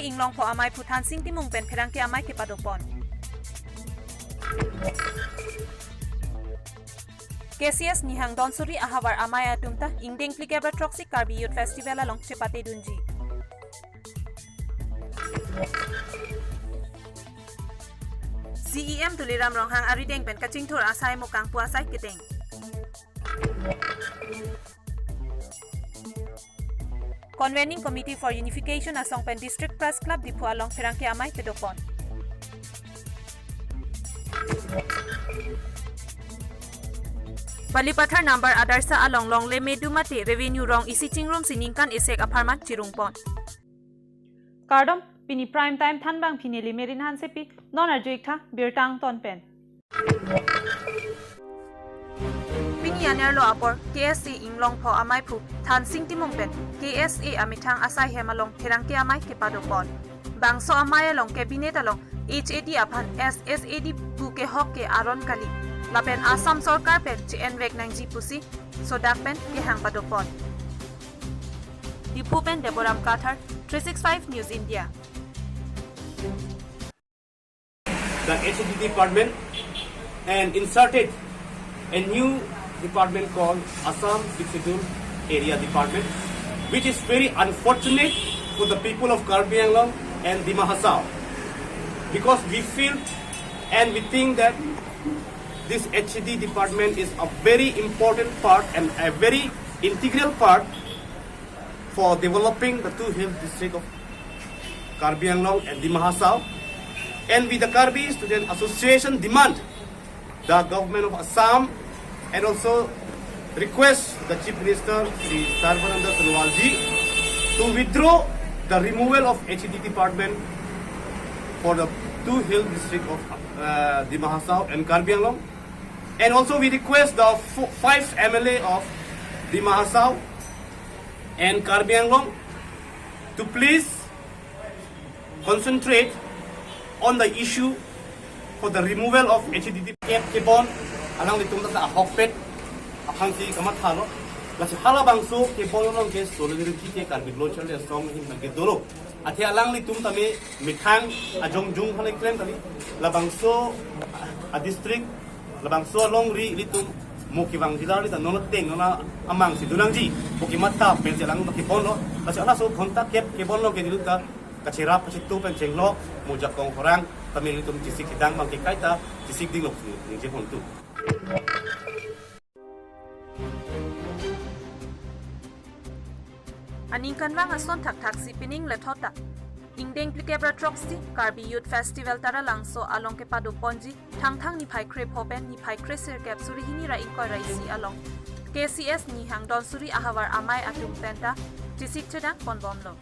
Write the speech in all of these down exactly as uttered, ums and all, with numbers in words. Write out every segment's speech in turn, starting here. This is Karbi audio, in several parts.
Inglongpho amaiphu Thansing Timung pen pherangke amei kepadopon. K C S Nihang Donsuri ahavar amei atum ta ingdeng phlikep ra throksi Karbi Youth Festival along chepatedunji. C E M Tuliram Ronghang arideng pen kachingthur asai mo kangpu asai kedeng. Convening Committee for Unification asong pen District Press Club Diphu along pherangke amei pedopon. Balipathar number Adarsha along longle medu mate revenue rong isi chingrumsi ningkan isek apharman chirungpon. Kardom, pini prime time thanbang pini Limerin Hansepi, non arju-ik tha birta angton pen. Pini anerlo apor K S A Inglongpho amaiphu Thansing Timung pen K S A amethang asai hem along pherangke amei kepadopon. Bangso amei along cabinet along H A D aphan S S A D pu kehok ke aron kali. Lapen Assam sorkar pen che-envek nangji pusi sodak pen kehang padopon. Diphu pen Deboram Kathar, three six five News India. The H A D department and inserted a new department called Assam Sixth Schedule Area Department, which is very unfortunate for the people of Karbi Anglong and Dima Hasao, because we feel and we think that this H A D department is a very important part and a very integral part for developing the two hill district of Karbi Anglong and Dima Hasao. And with the Karbi Student Association demand the government of Assam and also request the Chief Minister Shri Sarbananda Sonowal ji to withdraw the removal of H A D department for the two hill district of uh, Dima Hasao and Karbi Anglong. And also we request the fo- five M L A of Dima Hasao and Karbi Anglong to please concentrate on the issue for the removal of H A D D P. Kep kebon alanglitum ta ahokpet aphansi kamathalo. Lasi halabangso kebon along ke solidarity ke Karbi Lo Charli Asong hin nangkedolo. Athe alanglitum tame methang ajongjung halai klem kali. Labangso a district, labangso alongri ilitum mo kevang jila ilitum non ateng non amang si dunangji. Mo kematha pensi alang ta kebonlo. Lasi halaso ghonta kep kebonlo ke ilitum ta kacherap kachitu pen chenglok mo jakong horang tame ilitum chesik kedang abang ke kaita chesik dinglok si ningje pontu. Aningkanvang ason thakthaksi pining lethot ta ingdeng phlikep ra throksi Karbi Youth Festival Taralangso along kepadoponji Thangthang niphai krepho pen niphai kresirkep suri hini ra ingkoi ra isi along K C S Nihang Donsuri ahavar amei atum pen ta chesik chedang ponbomlo.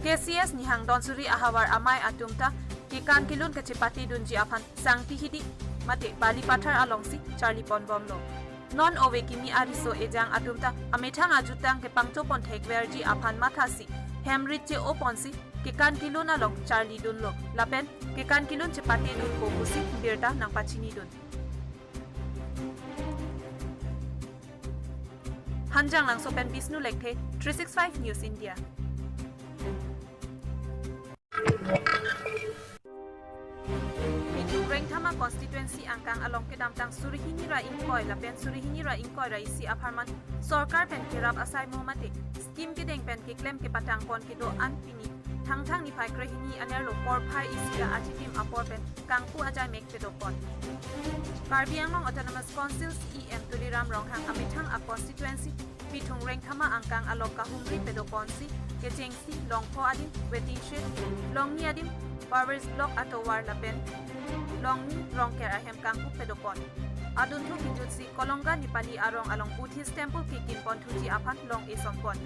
K C S Nihang Donsuri ahavar amei atum ta kekan kelun kachepatedunji aphan sangti hidi mate Balipathar alongsi charli ponbomlo. Non ove kimi ariso ejang atum ta amethang ajutang kepangchopon thekverji aphan mathasi hem rit che-o ponsi kekan kelun along charlidunlo lapen kekan kelun chepatedunpo pusi birta nangpachinidun. Hanjanglangso pen Bishnu Lekthe, three six five News India. Pithung Rengthama constituency angkang along kedamtang suri hini ra ingkoi lapen suri hini ra ingkoi ra isi apharman sorkar pen kerap asai mo mate scheme kedeng pen keklem kepatangpon kedo-an pini Thangthang niphai krehini anerlo porphai isi ra achitim apor pen kangpu ajai mek pedopon. Karbi Anglong Autonomous Council C E M Tuliram Ronghang amethang a constituency Pithung Rengthama angkang along kahumri pedoponsi kechengsi Longpho adim waiting shed, Longni adim Pavers Block atovar lapen Longni Rongker ahem kangpu pedopon. Adunthu kejutsi Kolonga Nepali arong along Buddhist temple kekim ponthuji aphan long-e sompon.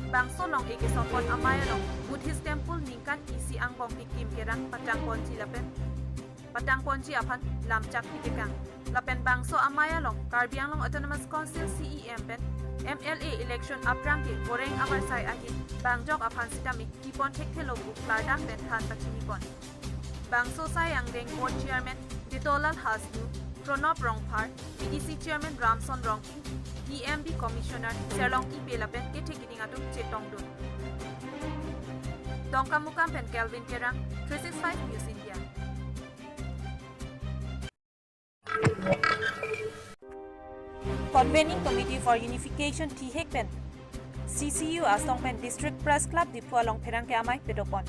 Bangso long-e kesompon amei along Buddhist temple ningkan isi angbong kekim kerang patangponji lapen patangponji aphan lamchak pitekang. Lapen bangso amei along Karbi Anglong Autonomous Council C E M pen M L A election aphrang ke goreng avarsai ahin bangjok aphan sitame pipon thekthelo pu klardak pen than pachinipon. Bangso asai angdeng Board Chairman Ditolal Hasnu, Pranab Rongphar, A D C Chairman Ramson Rongpi, D M B Commissioner Serlongki Bey lapen kethe kining atum chetongdun. Dongkamukam pen Kelvin Terang, three six five News India. Convening Committee for Unification thihek pen C C U asong pen District Press Club Diphu along pherangke amei padopon.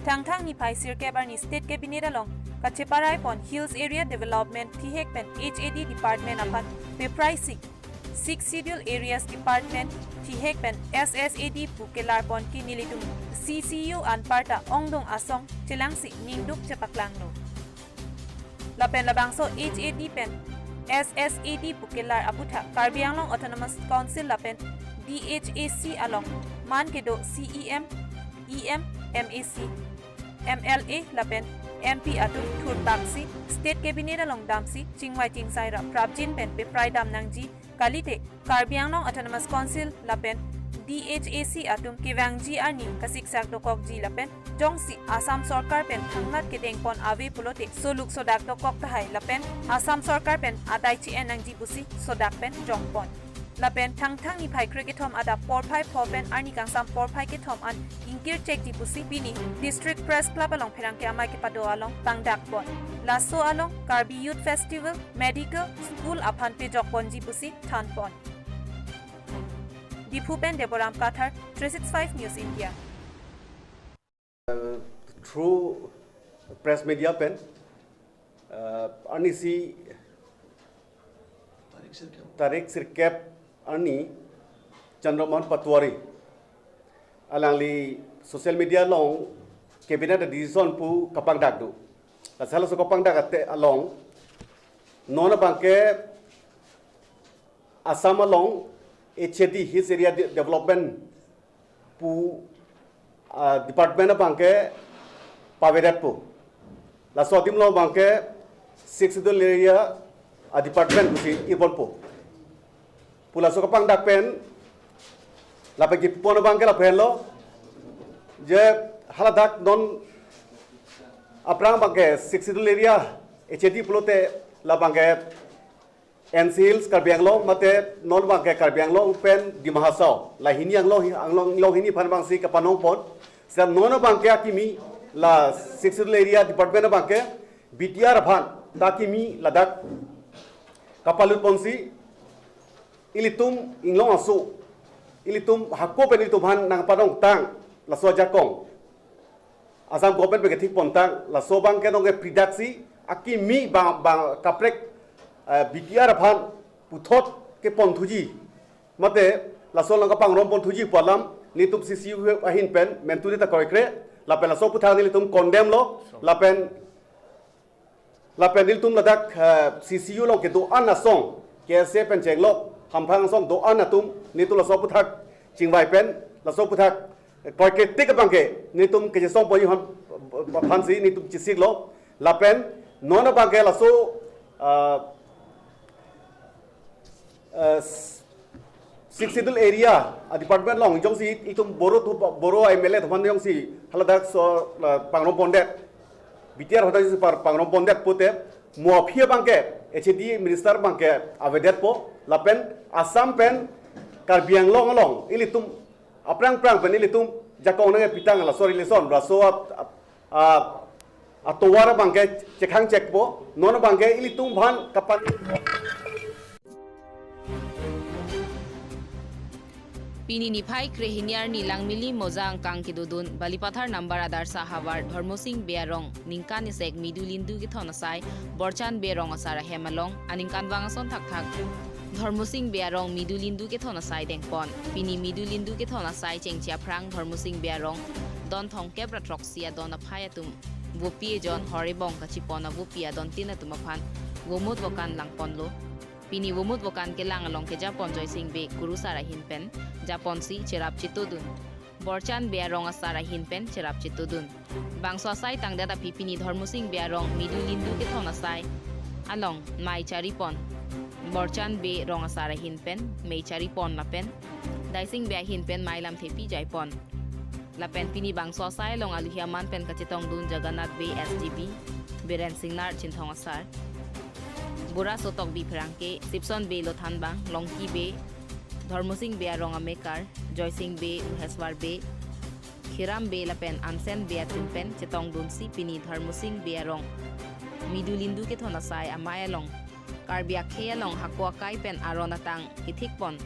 Thangthang niphai sirkep arni State Cabinet along kacheparai pon Hills Area Development thihek pen H A D Department aphan pepraisi Sixth Schedule Areas Department thihek pen S S A D pu kelar pon ke nelitum C C U anparta ongdung asong chelangsi ningduk chepaklanglo. Lapen labangso H A D pen S S A D pu kelar aputhak Karbi Anglong Autonomous Council lapen D H A C along man kedo C E M, E M, M A C, M L A lapen M P atum thurpaksi State Cabinet along damsi chingvai chingsai ra prapjin pen peprai dam nangji kalite Karbi Anglong Autonomous Council lapen D H A C atum kevangji arni kasiksak dokokji lapen jongsi Assam Sorkar pen thangnat kedengpon ave pulote soluk sodak dokok tahai lapen Assam Sorkar pen adai chi-en nangji pusi sodak pen jongpon. Lapen Thangthang niphai krekethom adap porphai pho pen arni kangsam porphai kethom an ingkir chekji pusi pini District Press Club along pherangke amei kepado along pangdakpon. Laso along Karbi Youth Festival, Medical, School aphan pejokponji pusi thanpon. Diphu pen Deboram Kathar, three six five News India. Through press media pen, uh, arnisi tarik sirkep arni Chandramohan Patwari alangli social media along cabinet decision pu kapangdak do. Asal so kapangdak ate along non abangke Assam along H A D, Hills Area De-, Development pu, ah, department abangke pavedetpo. Laso adim lo abangke Sixth Schedule Area, ah, department pusi irponpo pu laso kapangdak pen lapen kipupon abangke lapu henlo je haladak non aphrang abangke Sixth Schedule Area H A D pulote labangke N C Hills Karbi Anglong mate non abangke Karbi Anglong pen Dima Hasao. La hini Anglong, Anglong, Anglong hini aphan abangsi kapanongpon. Seta non abangke akimi la Sixth Schedule Area Department abangke B T R aphan ta akimi ladak kapalutponsi ilitum inglong aso, ilitum hako pen ilitum aphan nangpanongtang laso ajakong Assam government pen kethikpontang, laso abangke nonke pridaksi akimi bang, bang kaprek, eh, B T R aphan puthot keponthuji mate laso along kapangromponthuji pu alam nelitum C C U ahin pen menturi ta kroikre, lapen laso aputhak nelitum condemn lo, lapen lapen nelitum ladak, eh, C C U along kedo-an asong, K S A pen chenglok hamphang asong do-an atum nelitum laso aputhak chingvai pen, laso aputhak, eh, kroikre tik abangke nelitum kechesongponji aphan, aphansi nelitum chesiklo. Lapen non abangke laso, ah, eh, Sixth Schedule Area, ah, department along jongsi itum Boro thu, Boro M L A atum aphan jongsi haladak so, ah, pangrompondet, B T R hadak jongsi par-, pangrompondet pute mo aphi abangke H A D minister abangke avedetpo lapen Assam pen Karbi Anglong along ilitum aphrang aphrang pen ilitum jakong nangkepitang laso relation, laso at-, at-, ah, atovar abangke chekhang chekpo, non abangke ilitum aphan kapan. Pini niphai krehini arni Langmili Moja angkang kedodun Balipathar number Adarsha havar Dharmasing Bey arong ningkan isek Midu Lindu kethon asai Borchan Bey rong asar ahem along aningkanvang ason thakthak Dharmasing Bey arong Midu Lindu kethon asai dengpon. Pini Midu Lindu kethon asai chengche aphrang Dharmasing Bey arong don thomkep ra throksi adon aphai atum vopi ejon hor ebong kachipon avopi adon tin atum aphan vomut vokan langponlo. Pini vomut vokan kelang along kejapon Joysing Bey kurusar ahin pen japonsi cherap chetodun. Borchan Bey arong asar ahin pen cherap chetodun. Bangso asai tangdet aphi pini Dharmasing Bey arong Midu Lindu kethon asai along mei charipon. Borchan Bey rong asar ahin pen mei charipon lapen Daising Bey ahin pen mei lamthepi jaipon. Lapen pini bangso asai along aluhi aman pen kachetongdun Jagannath Bey S G B, Biren Singnar Chinthong asar, Bura Sotokbi pherangke, Sipson Bey lothanbang, Longki Bey, Dharmasing Bey arong amekar, Joysing Bey, Muheswar Bey, Hiram Bey lapen Ansen Bey atum pen chetongdunsi pini Dharmasing Bey arong Midulindu kethon asai amei along Karbi akhei along hako akai pen aron atang kethikpon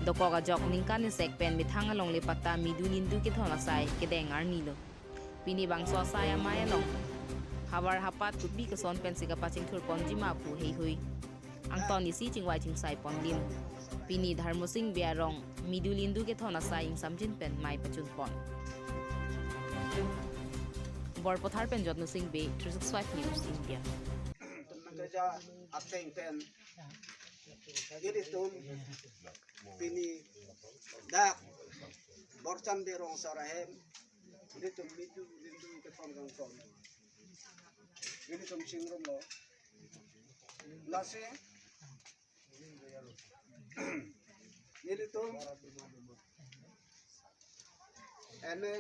dokok ajok ningkan esek pen methang alongle patta Midulindu kethon asai kedeng arnilo. Pini bangso asai amei along havar hapat kopi koson pensi kapachingthurponji ma pu heihui angton isi chingvai chingsai pon lim. Pini Dharmasing Bey arong Midulindu kethon asai ingsamjin pen mei pachunpon. Borpathar pen Jotno Sing Bey, three six five News India. Tum nangkeja ateng pen ilitum pini dak Borchan Bey arong asar ahem ilitum Midulindu kethon kangton ilitum chingrumlo. Lasi ilitum ene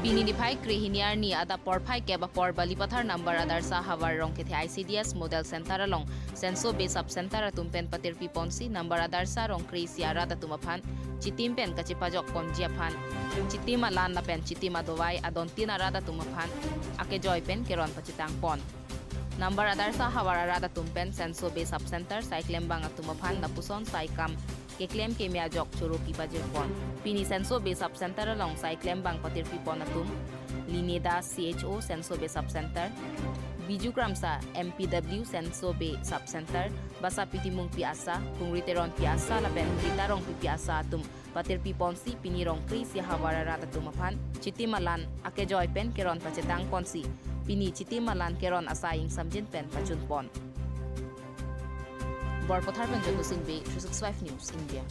Pini niphai krehini arni adap porphai kep apor Balipathar Nambar Adarsha havar Rongkethe I C D S Model Center along Senso Bey Sub Center atum pen patirpiponsi Nambar Adarsha rong kre-isi arat atum aphan chitim pen kachepajokponji aphan chitim alan lapen chitim adovai adontin arat atum aphan akejoi pen keron pachetangpon. Nambar Adarsha havar arat atum pen Senso Bey Sub Center saiklembang atum aphan lapuson saikam keklem keme ajok choro pipajirpon. Pini Senso Bey Sub Center along saiklembang patirpipon atum Lineda C H O Senso Bey Sub Center, Biju Kramsa M P W Senso Bey Sub Center, Basa Pitimungpi Asa, Kungri Teronpi Asa lapen Rita Rongpipi Asa atum patirpiponsi pini rong kre-isi havar arat atum aphan chitim alan akejoi pen keron pachetangponsi pini chitim alan keron asai ingsamjin pen pachunpon. Borpathar pen Jotno Sing Bey, three six five News India.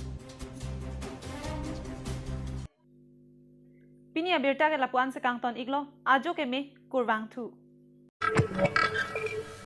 Pini abirta ke lapu-an si kangton iklo, ajo keme, kurvangthu.